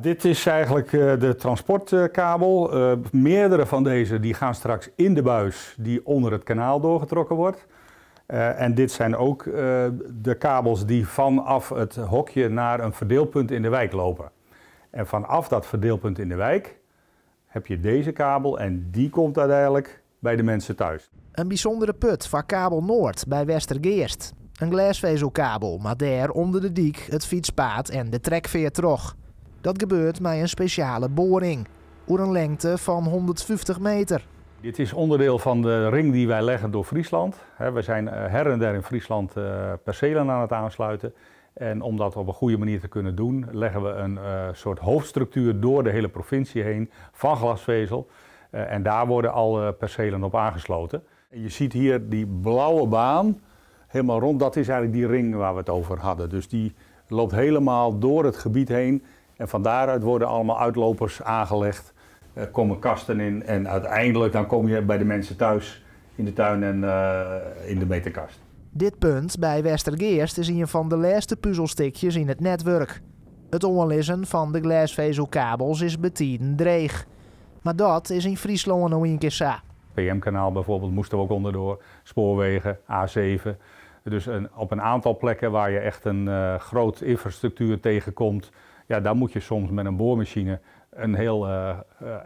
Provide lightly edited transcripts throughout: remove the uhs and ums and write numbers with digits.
Dit is eigenlijk de transportkabel. Meerdere van deze die gaan straks in de buis die onder het kanaal doorgetrokken wordt. En dit zijn ook de kabels die vanaf het hokje naar een verdeelpunt in de wijk lopen. En vanaf dat verdeelpunt in de wijk heb je deze kabel en die komt uiteindelijk bij de mensen thuis. In bysûndere put foar Kabel Noard by Westergeast. In glêsfezelkabel, mar dêr ûnder de dyk, it fytspaad en de trekfeart troch. Dat gebeurt mei in spesjale boaring, oer in lingte fan 150 meter. Dit is onderdeel van de ring die wij leggen door Friesland. We zijn her en der in Friesland percelen aan het aansluiten. En om dat op een goede manier te kunnen doen, leggen we een soort hoofdstructuur door de hele provincie heen van glasvezel. En daar worden alle percelen op aangesloten. En je ziet hier die blauwe baan helemaal rond. Dat is eigenlijk die ring waar we het over hadden. Dus die loopt helemaal door het gebied heen. En van daaruit worden allemaal uitlopers aangelegd. Er komen kasten in en uiteindelijk dan kom je bij de mensen thuis in de tuin en in de meterkast. Dit punt by Westergeast is ien fan de lêste puzelstikjes yn it netwurk. It oanlizzen fan de glêsfezelkabels is betiden dreech. Mar dat is yn Fryslân no ien kear sa. PM-kanaal bijvoorbeeld moesten we ook onderdoor, spoorwegen, A7. Dus op een aantal plekken waar je echt een groot infrastructuur tegenkomt, ja, daar moet je soms met een boormachine een heel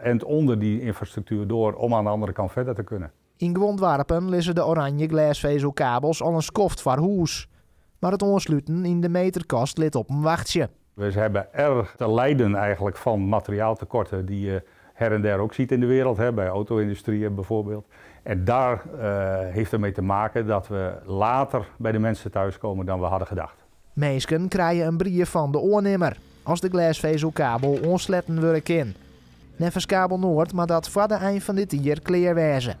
eind onder die infrastructuur door om aan de andere kant verder te kunnen. Yn guon doarpen lizze de oranje glêsfezelkabels al in skoft foar hûs. Mar it oansluten yn de meterkast lit op him wachtsje. We hebben erg te lijden eigenlijk van materiaaltekorten die je her en der ook ziet in de wereld, hè, bij auto-industrie bijvoorbeeld. En daar heeft ermee te maken dat we later bij de mensen thuiskomen dan we hadden gedacht. Minsken krije in brief fan de oannimmer as de glêsfezelkabel oansletten wurde kin. Neffens Kabel Noard moat dat foar de ein fan dit jier klear wêze.